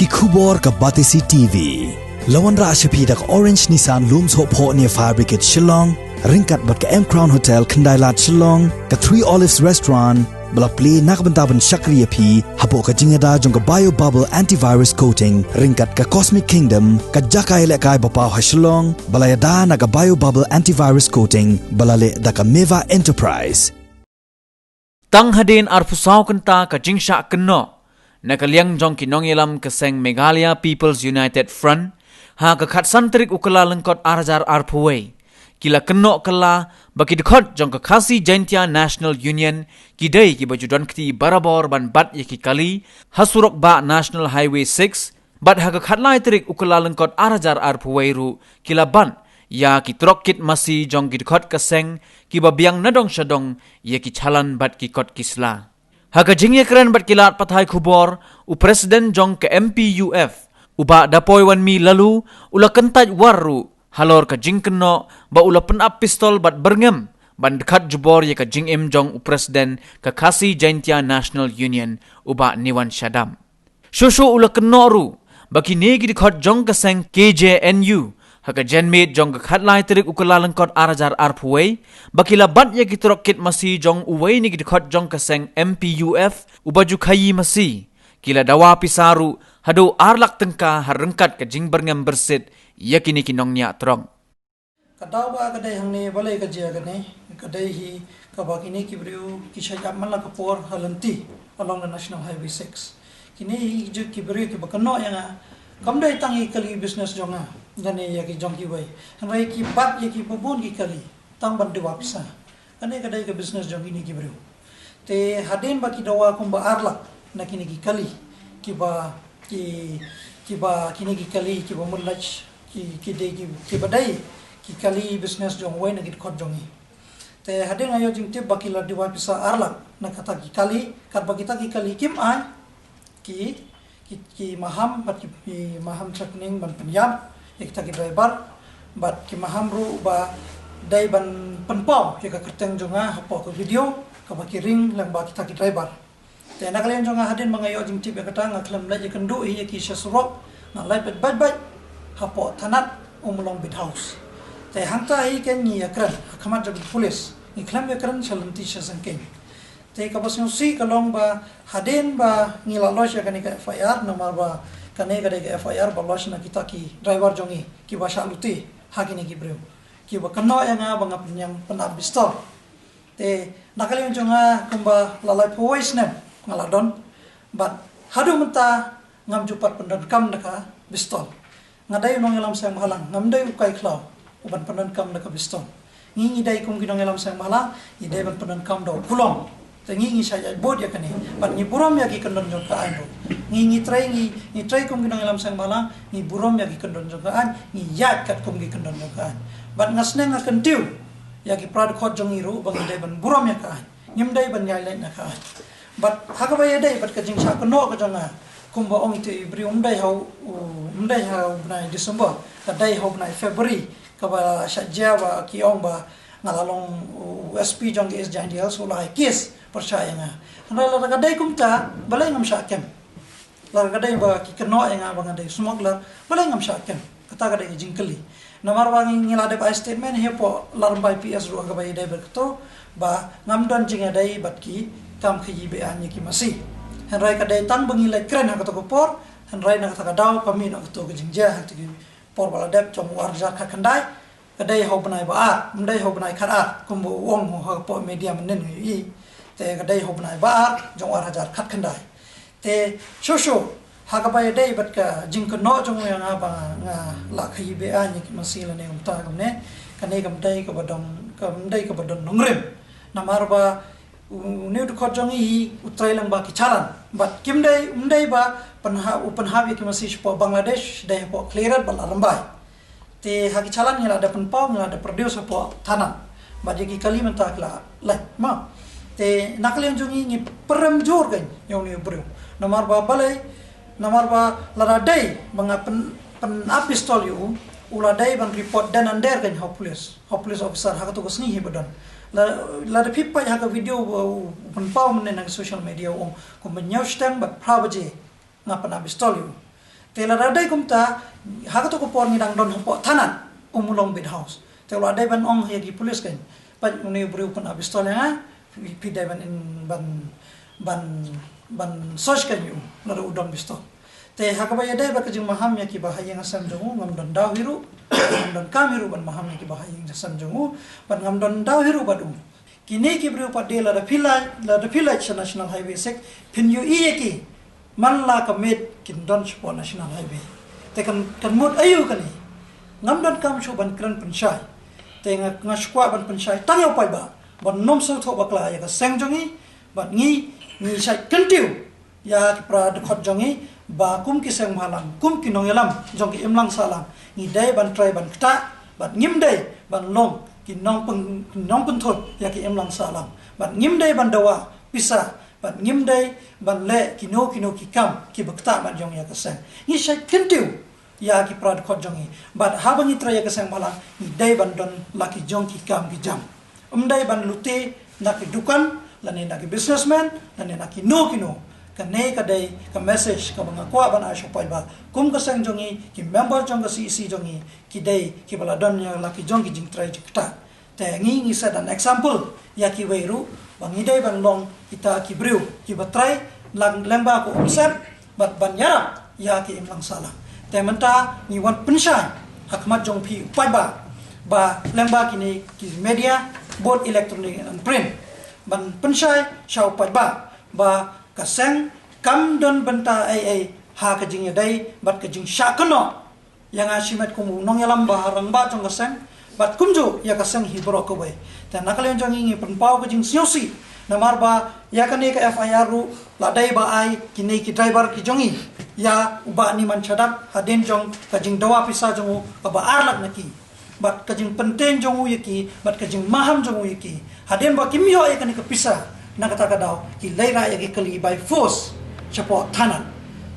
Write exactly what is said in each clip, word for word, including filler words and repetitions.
Ki khubor ka Batesi T V. La wanrah sha phi da ka Orange Nissan Lumsohphoh near Fire Brigade Shillong, ryngkat bad ka M Crown Hotel Khyndailad Shillong, ka Three Olives Restaurant, ba la plie na ka bynta ban shakri ïa phi hapoh ka jingïada jong ka Bio Bubble Antivirus Coating, ryngkat ka Cosmic Kingdom, ka jaka ïalehkai ba paw ha Shillong, ba la ïada na ka Bio Bubble Antivirus Coating, ba la leh da ka Meva Enterprise. Tang hadien arphew saw kynta ka jingshah kynnoh na ka liang jong ki nongïalam ka seng Meghalaya People's United Front, ha ka khatsan tarik u Kyllalyngkot ar hajar arphew wei, ki la kynnoh kylla ba ki dkhot jong ka Khasi Jaintia National Union ki dei kiba ju don kti barabor ban bat ïa ki kali ha surok bah National Highway six, bad ha ka khatlai tarik u Kyllalyngkot ar hajar arphew wei ruh ki la bat ïa ki trok kit masi jong ki dkhot ka seng kiba biang na dong sha dong ïa ki chalan bad ki kot ki sla. Ha ka jingïakren bad ki lad pathai khubor, u President jong ka M P U F, u Bah Dapoiwanmi Laloo, u la kyntait war ruh halor ka jingkynnoh ba u la pynap pistol bad byrngem ban dkhat jubor ïa ka jingim jong u President ka Khasi Jaintia National Union, u Bah Newan Shadap. Shuh shuh u la kynnoh ruh ba kine ki dkhot jong ka seng K J N U, ha ka janmiet jong ka khatlai tarik u Kyllalyngkot ar hajar arphew wei, ba ki la bat ïa ki trok kit masi jong uwei na ki dkhot jong ka seng M P U F, uba ju khaïi masi. Ki la dawa pisa ruh haduh ar lak tyngka ha ryngkat ka jingbyrngem byrsit ïa kine ki nongñiah trok. Ka daw ba ka dei hangne, balei ka jia kane, ka dei hi kaba kine ki briew ki shah ïap man la ka por ha lynti along the National Highway six. Kine hi ki briew kiba kynnoh ïa nga, kam dei tang ïa ki kali business jong nga lane ïa ki jong kiwei, hynrei ki bat ïa kiba bun ki kali tang ban dawa pisa. Kane ka dei ka business jong kine ki briew. Te hadien ba ki dawa kumba ar lak na kine ki kali, kiba ki kiba kine ki kali kiba mut lach ki ki dei ki kiba dei ki kali business jong uwei na ki dkhot jong ngi. Te hadien nga ïoh jingtip ba ki la dawa pisa ar lak na kata ki kali, katba kita ki kali kim ai ki ki, ki maham, bad ki, ki maham threatening ban pynïap ïa kita ki driver, bad ki maham ruh ba dei ban pynpaw ïa ka kyrteng jong nga hapoh ka video kaba ki ring lyngba kita ki driver. Te na ka liang jong nga, hadien ba nga ïoh jingtip ïa kata, nga khlem leit ïakynduh hi ïa ki sha surok, nga leit beit beit beit hapoh thanat Ummulong Beat House. Te hangta hi kein ngi ïakren ha khmat jong ki police, ngi khlem ïakren sha lynti sha syngkien. Te kaba sngewsih ka long ba hadien ba ngi la lodge ïa kane ka F I R, namar ba kane ka dei ka F I R ba lodge na kita ki driver jong ngi kiba shah lute ha kine ki briew, kiba kynnoh ïa nga ba nga pynïang pynap pistol. Te na ka liang jong nga, kumba la laiphew wei snem nga la don, bad haduh mynta ngam ju pat pyndonkam da ka pistol. Nga dei u nongïalam seng bhalang, ngam dei u kai khlaw u ban pyndonkam da ka pistol. Ngi, ngi dei kum ki nongïalam seng bhalang, ngi dei ban pyndonkam da u kulong. Te ngi, ngi shah ïaid bud ïa kane, bad ngi burom ïa ki kyndon jong ka aiñ ruh. Ngi, ngi trei, ngi, ngi trei kum ki nongïalam seng bhalang, ngi burom ïa ki kyndon jong ka aiñ, ngi ïaid katkum ki kyndon jong ka aiñ. Bad nga sneng, nga kyntiew ïa ki para dkhot jong ngi ruh ba ngi dei ban burom ïa ka aiñ, ngim dei ban ïaid leit na ka aiñ. Bad ha kaba ïadei bad ka jingshah kynnoh ka jong nga, kumba ong ïa i briew, ym dei ha u, ym dei ha u bnai December, ka dei ha u bnai February, kaba shah jia ba ki ong ba nga la long u S P jong ka East Jaintia Hills, u la ai case pyrshah ïa nga. Hynrei lada ka dei kumta, balei ngam shah kem? Lada ka dei ba ki kynnoh ïa nga ba nga dei smuggler, balei ngam shah kem? Kata ka dei ka jingkylli. Namar ba ngi, ngi la dep ai statement hi hapoh Ladrymbai P S ruh ha kaba ïadei bad kato, ba ngam don jingïadei bad ki kam khaïi be-aiñ ïa ki masi. Hynrei ka dei tang ba ngi leit kren ha kato ka por, hynrei na kata ka daw ka mih noh kato ka jingjia ha kato ki por ba la dep jong u ar hajar khatkhyndai, ka dei ha u bnai ba ar, ym dei ha u bnai khatar, kumba u ong ha kapoh media mynnin ngi ïohi. Te ka dei ha u bnai ba ar jong u ar hajar khatkhyndai. Te shuh shuh ha kaba ïadei bad ka jingkynnoh jong u ïa nga ba nga la khaïi be-aiñ ïa ki masi lane kumta kumne, kane kam dei kaba don, kam dei kaba don nongrim. Namar ba u, une u dkhot jong ngi u trei lyngba ki challan, bad kim dei, ym dei ba pynha-, u pynhap ïa ki masi shapoh Bangladesh, dei hapoh Khliehriat bad Ladrymbai. Te ha ki challan ngi la dep pynpaw, ngi la dep produce hapoh thanat. Bad ïa ki kali mynta ki la lait ma. Te na ka liang jong ngi, ngi pyrem jur kein ïa une u briew. Namar ba balei, namar ba lada dei ba nga pyn, pynap pistol ïa u, u la dei ban report then and there kein ha u police, ha u police officer ha kato ka sngi hi ba don. La, lada phi peit ha ka video ba u pynpaw mynne na ka social media, u ong kumba hynñiew shiteng bad phra baje nga pynap pistol ïa u. Te lada dei kumta, ha kato ka por ngi dang don hapoh thanat Ummulong Beat House. Te u la dei ban ong ïa ki pulit kan, peit une u briew u pynïap pistol ïa nga, phi, phi dei ban in, ban, ban, ban search kan ïa u, lada u don pistol. Te ha kaba ïadei bad ka jingmaham ïa ki bahaïing hasem jong u, ngam don daw hi ruh, ngam don kam hi ruh ban maham ïa ki bahaïing hasem jong u, bad ngam don daw hi ruh bad u. Kine ki briew pat de lada phi leit, lada phi leit sha National Highway six, phin ïohi ïa ki man la ka miet kin don shapoh National Highway. Te kan, kan mut aïu kane? Ngam don kam shuh ban kren pynshai. Te nga, nga shu kwah ban pynshai tang ïa u paidbah ban nym sngewthuh bakla ïa ka seng jong ngi, bad ngi, ngi shait kyntiew ïa ki para dkhot jong ngi ba kum ki seng bhalang, kum ki nongïalam jong ki imlang sahlang, ngi dei ban trei ban ktah, bad ngim dei ban long ki nongpyn-, nongpynthut ïa ki imlang sahlang, bad ngim dei ban dawa pisa, bad ngim dei ban leh kino kino ki kam kiba ktah ban jong ïa ka seng. Ngi shait kyntiew ïa ki para dkhot jong ngi, bad haba ngi trei ïa ka seng bhalang, ngi dei ban don la ki jong ki kam ki jam. Ym dei ban lute na ki dukan, lane na ki businessman, lane na kino kino. Kane ka dei ka message kaba nga kwah ban ai sha u paidbah. Kum ka seng jong ngi, ki member jong ka C E C jong ngi, ki dei kiba la don ïa la ki jong ki jingtrei jingktah. Te ngi, ngi set an example ïa kiwei ruh, ba ngi dei ban long kita ki briew kiba trei lang lyngba ka umsep, bad ban ïarap ïa ki imlang sahlang. Te mynta ngi wan pynshai ha khmat jong phi u paidbah, ba lyngba kine ki media, both electronic and print, ban pynshai sha u paidbah ba ka seng kam don bynta ei ei ha ka jingïadei bad ka jingshah kynnoh ïa nga shimet kum u nongïalam ba rangbah jong ka seng, bad kumjuh ïa ka seng hi baroh kawei. Te na ka liang jong ngi, ngi pynpaw ka jingsngewsih, namar ba ïa kane ka F I R ruh la dei ba ai kine ki driver ki jong ngi ïa u Bah Niman Shadap hadien jong ka jingdawa pisa jong u kaba ar lak na ki, bad ka jingpynteng jong u ïa ki, bad ka jingmaham jong u ïa ki. Hadien ba kim ïoh ïa kane ka pisa na kata ka daw, ki leit rah ïa ki kali by force shapoh thanat.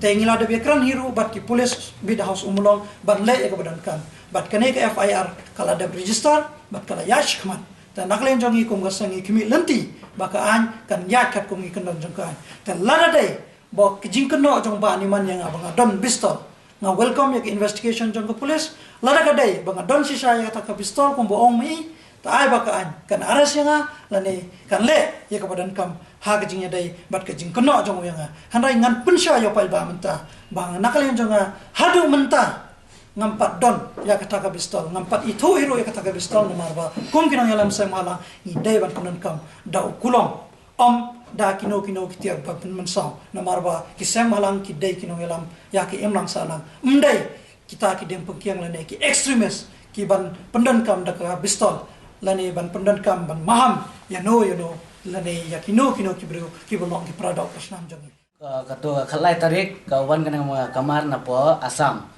Te ngi la dep ïakren hi ruh bad ki police beat house Ummulong ban leh ïa kaba donkam. Bad kane ka F I R ka la dep register, bad ka la ïaid shakhmat. Te na ka liang jong ngi kum ka seng ngi khmih lynti ba ka aiñ kan ïaid katkum ki kyndon jong ka aiñ. Te lada dei ba ka jingkynnoh jong Bah Niman ïa nga ba nga don pistol, nga welcome ïa ka investigation jong ka police. Lada ka dei ba nga don shisha ïa kata ka pistol kumba ong ma i, te ai ba ka aiñ kan arrest ïa nga, lane kan leh ïa kaba donkam ha ka jingïadei bad ka jingkynnoh jong u ïa nga. Hynrei ngan pynshai ïa u paidbah mynta ba na ka liang jong nga haduh mynta ngam pat don ïa kata ka pistol, ngam pat ithuh hi ruh ïa kata ka pistol, namar ba kum ki nongïalam seng bhalang ngi dei ban pyndonkam da u kulom, ym da kino kino ki tiar ba pynmynsaw, namar ba ki seng bhalang ki dei ki nongïalam ïa ki imlang sahlang. Ym dei kita ki diengpyngkiang lane ki extremist ki ban pyndonkam da ka pistol, lane ban pyndonkam ban maham ïano ïano, lane ïa kino kino ki briew kiba long ki para doh para snam jong ngi. Ka, kato ka khatlai tarik ka wan kane ka kamar napoh Assam.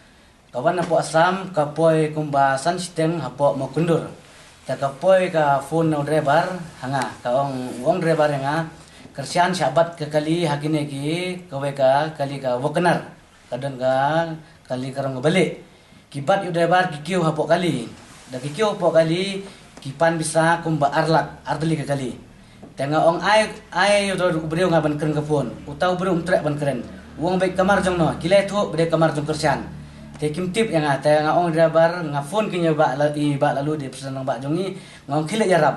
Ka wan napoh Assam, ka poi kumba san shiteng hapoh Mawkyndur. Te ka poi ka phone na u driver ha nga, ka ong, u ong driver ïa nga, kyrshan shah bat ka kali ha kine ki, kawei ka kali ka WagonR, ka don ka kali ka rong kaba lieh. Ki bat ïa u driver, ki kiew hapoh kali. Da ki kiew hapoh kali, ki pan pisa kumba ar lak, ar tylli ka kali. Te nga ong ai, ai ïa uta u briew nga ban kren ka phone. Uta u briew um treh ban kren. U ong beit kamar jong no, ki la ïathuh ba dei kamar jong kyrshan. Te kim tip ïa nga, te nga ong driver, nga phone keiñ ïa i bah la, i bah Lalu, dei president rangbah jong ngi, nga ong khie leit ïarap.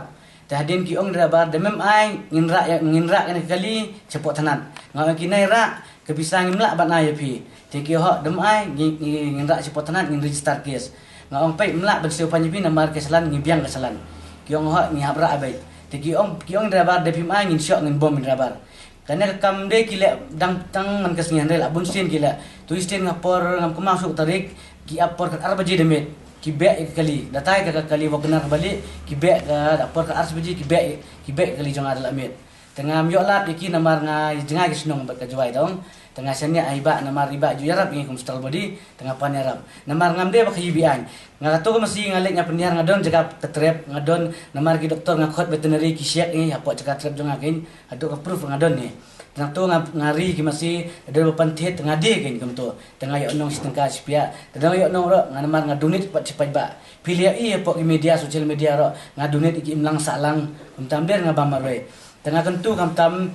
Te hadien ki ong driver, da mem ai, ngin rah ïa, ngin rah ïa kane ka kali shapoh thanat. Nga ong ki nai rah, ka pisa ngim lah ban ai ïa phi. Te ki ong hooid, da mem ai, ngi, ngi, ngin rah shapoh thanat, ngin register case. Nga ong peit, ym lah ban siew phan ïa phi namar ka challan, ngi biang ka challan. Ki ong hooid, ngi hap rah beit. Te ki ong, ki ong driver, da phim ai, ngin shoh, ngin bom ïa driver. Kane ka kam de ki leh dang tang man ka sngi, hynrei la bun sien ki leh. To shisien nga por, ngam kynmaw shuh tarik, ki ap por kat ar baje da miet. Ki beh ïa ka kali, da tai ka, ka kali WagonR ba lieh, ki beh ka, da por kat ar baje ki beh, ki beh ïa ka kali jong nga da la miet. Te ngam ïoh lad ïa ki namar nga jngai ki shnong bad ka Jowai dong. Te nga shaniah ha i bah namar i bah ju ïarap ïa ngi kum star body, te nga pan ïarap. Namar ngam dei ba khaïi ba aiñ. Nga kato ka masi nga leit nga pynïar, nga don jaka ka trep, nga don namar ki doktor nga khot veterinary ki check ïa ngi hapoh jaka trep jong nga keiñ, haduh ka proof nga don ne. Te nga to nga, nga ri ki masi, da dei ba pan thied, te nga die keiñ kumto. Te nga ïoh nong shi tyngka shi piah, te da nga ïoh nong ruh, nga namar nga donate pat shi paidbah. Phi la ïohi hapoh ki media, social media ruh, nga donate ïa ki imlang sahlang, kumta ym dei nga bam marwei. Te nga kyntu khamtam,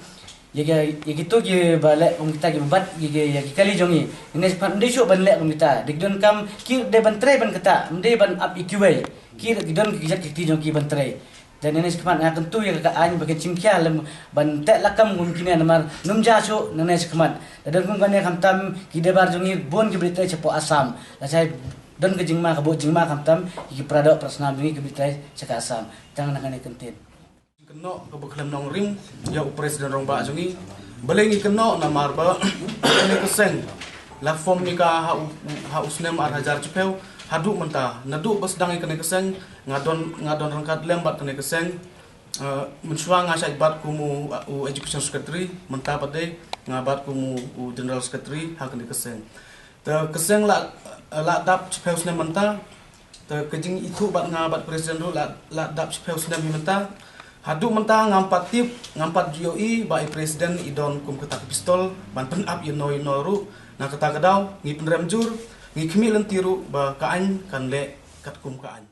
Ïa ki, ïa kito kiba leh kum kita kiba bat ïa ki, ïa ki kali jong ngi. Ngi ne shu pat ym dei shuh ban leh kum kita. Dei ki donkam ki dei ban trei ban kata, ym dei ban ap ïa kiwei. Ki, ki don ki jait ki kti jong ki ban trei. Te nane shakhmat nga kyntu ïa ka aiñ ba kan shim khia lem ban teh lakam kum kine namar ym jia shuh nane shakhmat. Te don kum kane khamtam ki dei bar jong ngi bun ki ba trei shapoh Assam. Lashai don ka jingma ka buh jingma khamtam ki para doh para snam jong ngi ki ba trei sha ka Assam. Tang na kane ka kyntien. Kynnoh kaba khlem nongrim ïa u president rangbah jong ngi. Balei ngi kynnoh namar ba kane ka seng la form ïa ka ha u, ha u snem ar hajar shiphew haduh mynta. Naduh ba sdang ïa kane ka seng nga don, nga don ryngkat lem bad kane ka seng. Eh, mynshuwa nga shait bat kum u, u education secretary, mynta pat de nga bat kum u, u general secretary ha kane ka seng. Te ka seng la, la dap shiphew snem mynta. Te ka jingithuh bad nga bad president ruh la, la dap shiphew snem hi mynta. Haduh mynta ngam pat tip, ngam pat ju ïohi ba i president i don kum kata ka pistol ban pynap ïano ïano ruh. Na kata ka daw ngi pynrem jur, ngi khmih lynti ruh ba ka aiñ kan leh katkum ka aiñ.